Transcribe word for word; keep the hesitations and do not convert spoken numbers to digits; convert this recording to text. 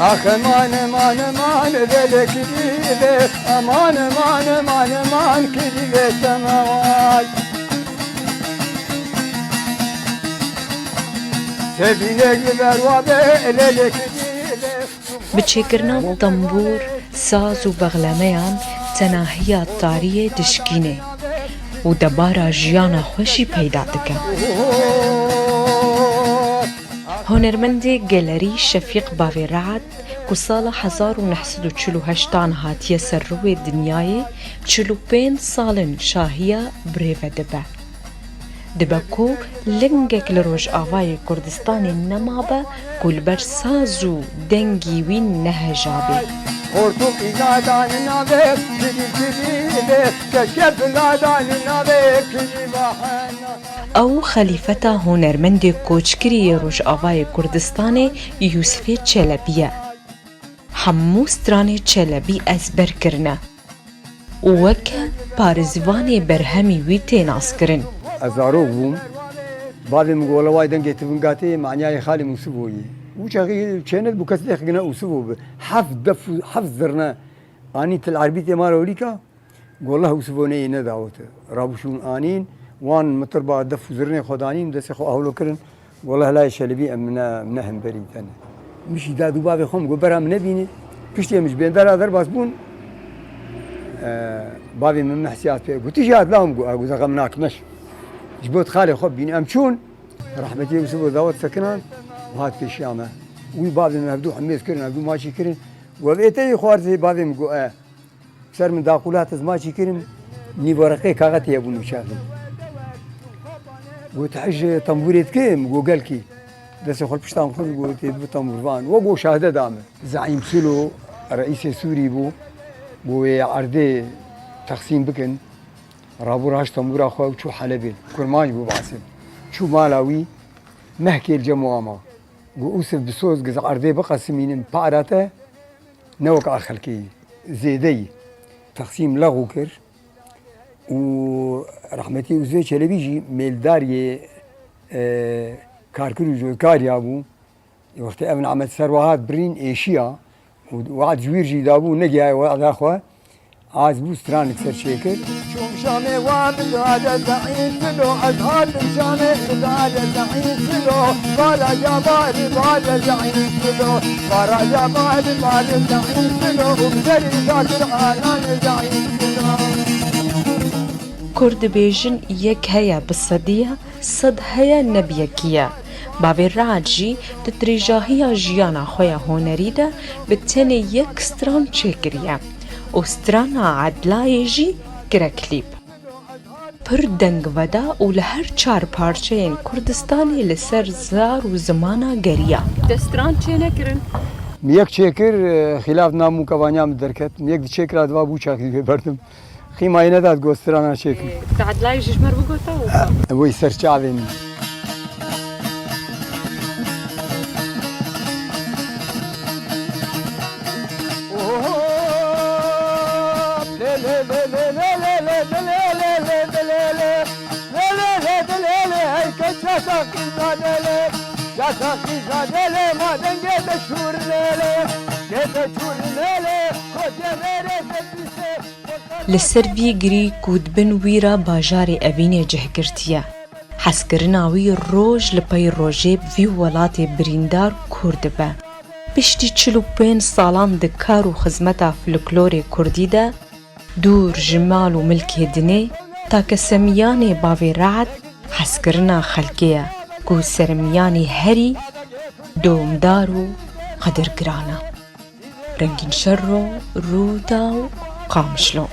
Ax eman, eman, eman, lêlê kirî vê. Eman, eman, eman, eman, kirî vê semeway. Tevînek li ber wa be, lêlê kirî vê. Bi çêkirina tembûr, saz û bexlemeyan tenahiya tariyê dişkîne û debara jiyana xwe jî peyda dike. Hunermendê gelerî Şefîq Bavê Re'd, ku sala hezar û neh sed û çil û heştan hatiye ser rûyê dinyayê, çil û pênc sal in şahiya birêve dibe. Dibe ku lingek li Rojavayê Kurdistanê nemabe ku li ber saz û dengî wî nehejabe. Xortûkî ladan navê, kirî kirî vê, keşkê bi ladan navê, kirî bahena. Ew xelîfeta hunermendê koçkirî yê Rojavayê Kurdistanê Yûsifê Çelebî ye. Hemû stranê Çelebî ezber kirine û weke parêzvanê berhemî wî tê naskirin. Ez zarok bûm, bavê min got, "Wele way dengê tu vinga tê, maniyayê xalê Mûsivo yê." Û çaxî çênedibû kes lêxikine Ûsivo bi. Heft def û heft zirne anî til erbîtê mala Olîka. Got, "Leh Ûsivo neyê nedawete." Rabû şûn anîn, wan mitirba def û zirnê xwe danîn, destê xwe ahlo kirin. Got, "Leh layê Çelebî em ne, em ne hemberî te ne." Min jî dad û bavê xwe min got, "Bera min nebîne." Piştê min ji bêndera derbas bûn, e, bavê min mehsiyat pê got, "Tu jî hat la?" Min got, "Ego, zexe min akmeş." Ji bo xalê xwe bîne. Em çûn, rehmetî Ûsivo dawet sekinan û hat pêşiya me. Wî bavê min hevdû hemêz kirin, hevdû maçî kirin. Got, "Vê te yê xwarzê?" Bavê min got, "E." Ser min daqûlat ez maçî kirim, nîv wereqê kaxetê hebûn û çaxî. Got, "Hej tembûrê dikê?" Min got, "Gelkî." Destê xwe li pişta min xist, got, "Tê bi tembûrvan." Wek got şahide da min. Zeîm Silo, reîsê Sûrî bû, got, "Wê erdê teqsîm bikin." Rabû raşt tembûra xwe û çû Helebê. Kurmanc bû behsê. Çû mala wî, mehkê li cem wan ma. Got, "Ûsiv bi soz giz erdê biqesimînim, para te." Ne wek a xelkê zêde yî. Teqsîm lexû kir û rehmetî Ûzvê Çelebî jî mêldariyê, e, karkir û cotkarî ya bû. Wextê ev nimet ser wa hat birîn êşiya û wad ji wîr jî dabû, negihaye wada xwe. Az bû stranik ser çêkir. Çûm Şamê wa min dade zeîf filo, ez hatim Şamê min dade zeîf filo. Bala ya bari bade zeîf filo, bara ya bari bade zeîf filo. Û bi serî dakir anan zeîf filo. Kur dibêjin yek heye bi sediya, sed heye ne bi yekî ye. Bavê Re'd jî di dirêjahiya jiyana xwe ya hunerî de bi tenê yek stran çêkiriye û strana Edlayê jî kire klîp. Pir dengveda û li her çar parçeyên Kurdistanê li ser zar û zimana geriya. Destran çênekirin. Min yek çêkir, e, xîlaf nam û kevaniya min derket. Min yek diçêkira diva bû çaxî vê berdim. Xîmayî nedat got strana çêkim. Te Edlayê jî ji me re bigota û... Wê ser çavê min. Li ser vî girî ku di bin wî re bajarê Evînê cih girtiye, hezkirina wî roj li pey rojê bi vî welatê birîndar kûr dibe. Piştî çil û pênc salan di kar û xizmeta folklorê kurdî de, dûr ji mal û milkê dinê, takesemiyanê bavê Re'd hezkirina xelkê ye ku serimiyanê herî domdar û qedirgiran e. Rengîn Şerro, Rûdaw, Qamişlo.